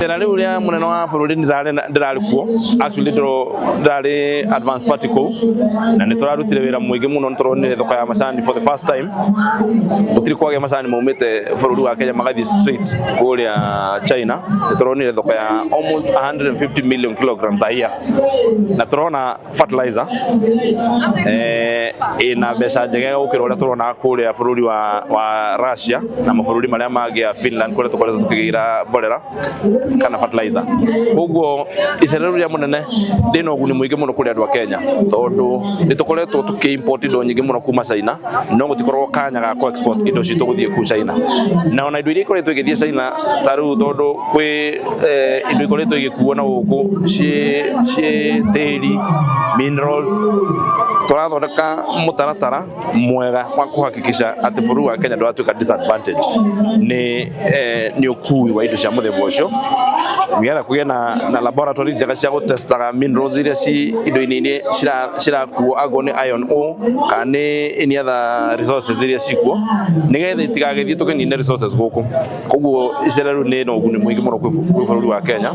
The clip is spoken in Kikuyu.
Icera rĩu rĩa mũnene wa bũrũri ndĩrarĩ kuo, actually ndĩrarĩ advance party kũu, na nĩ tũrarutire wĩra mũingĩ mũno. Nĩ tũronire thoko ya macani for the first time. Gũtirĩ kwagĩa macani maumĩte bũrũri wa Kenya magathiĩ straight kũrĩa China. Nĩ tũronire thoko ya almost 150 million kilograms a year, na tũrona fertilizer ĩna mbeca njega gũkĩra ũrĩa tũrona kũrĩa bũrũri wa Russia na mabũrũri marĩa mangĩ ya Finland, kũrĩa tũkoretwo tũkĩgĩra mborera kana fertilizer. Koguo icera rĩu rĩa mũnene rĩna ũguni mũingĩ mũno kũrĩ andũ a Kenya, tondũ nĩ tũkoretwo tũkĩ import indo nyingĩ mũno kuma China, no gũtikoragwo kanya ga kũ export indo citũ gũthiĩ kuu China. Na ona indo iria ikoretwo igĩthiĩ China ta rĩu, tondũ kwĩ indo ikoretwo igĩkuo na gũkũ ciĩ tĩri, minerals, tũrathondeka mũtaratara mwega wa kũhakikisha atĩ bũrũri wa Kenya ndũratuĩka disadvantaged nĩ ũkui wa indo cia mũthemba ũcio, nĩgetha kũgĩe na laboratory njega cia gũtestaga minerals iria ci indo-inĩ iria cirakuo, angorwo nĩ iron ore kana nĩ any other resources iria cikuo, nĩgetha itigagĩthiĩ tũkĩnine resources gũkũ. Koguo icera rĩu nĩ na ũguni mũingĩ mũno kwĩ bũrũri wa Kenya.